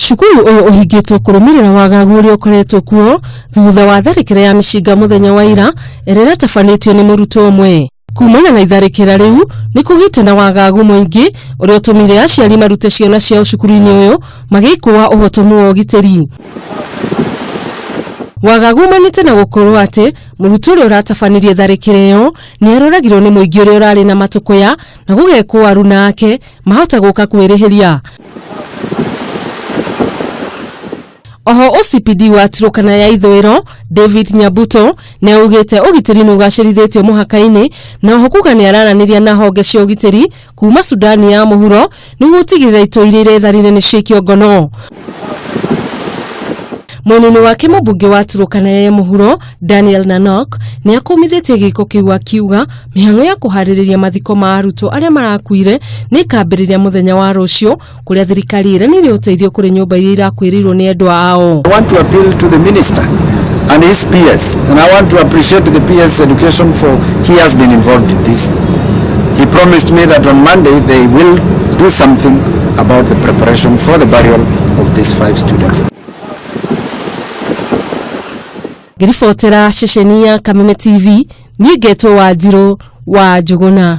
Cukuru ũyũ ũhingĩtwo kũrũmĩrĩra wagagu ũrĩa ũkoretwo kuo thutha wa tharĩkĩra ya mĩcinga mũthenya wa ira ĩrĩa ĩratabanĩtio nĩ mũrutwo ũmwe. Kumana na itharĩkĩra rĩu nĩ kũgĩte na wagagu mũingĩ ũrĩa ũtũmire aciari marute ciana ciao cukuru-inĩ ũyũ magĩkũa ũhotomu wa ũgitĩri. Wagagu umanĩte na gũkorwo atĩ mũrutwo ũrĩa ũratabanirie tharĩkĩra ĩyo nĩ aroragirwo nĩ mũingĩ ũrĩa ũrarĩ na matũkũya na gũgekwo aruna ake mahota gũka kwĩrĩhĩria. Oho OCPD wa Turkana ya ithũĩro David Nyabuto nĩ augĩte ũgitĩri nĩ ũgacĩrithĩtio mũhaka-inĩ na oho kuga nĩ araranĩria na honge cia ũgitĩri kuma Sudani ya mũhuro nĩguo gũtigĩrĩra itoi iria iretharire nĩ ciaikio ngono. Mwena-inĩ wake mũmbunge wa Turkana ya mũhuro Daniel Nanok nĩ akũmithĩtie gĩko kĩu akiuga mĩhang'o ya kũharĩrĩria mathiko ma arutwo arĩa marakuire nĩ ĩkambĩrĩria mũthenya wa rũciũ kũrĩa thirikari ĩranĩire ũteithio kũrĩ nyũmba iria irakuĩrĩirwo nĩ endwa ao. I want to appeal to the minister and his PS, and I want to appreciate the PS education for he has been involved in this. He promised me that on Monday they will do something about the preparation for the burial of these 5 students. Ngĩribotera ceceni ya Kameme TV, niĩ ngetwo Wanjirũ wa Njũgũna.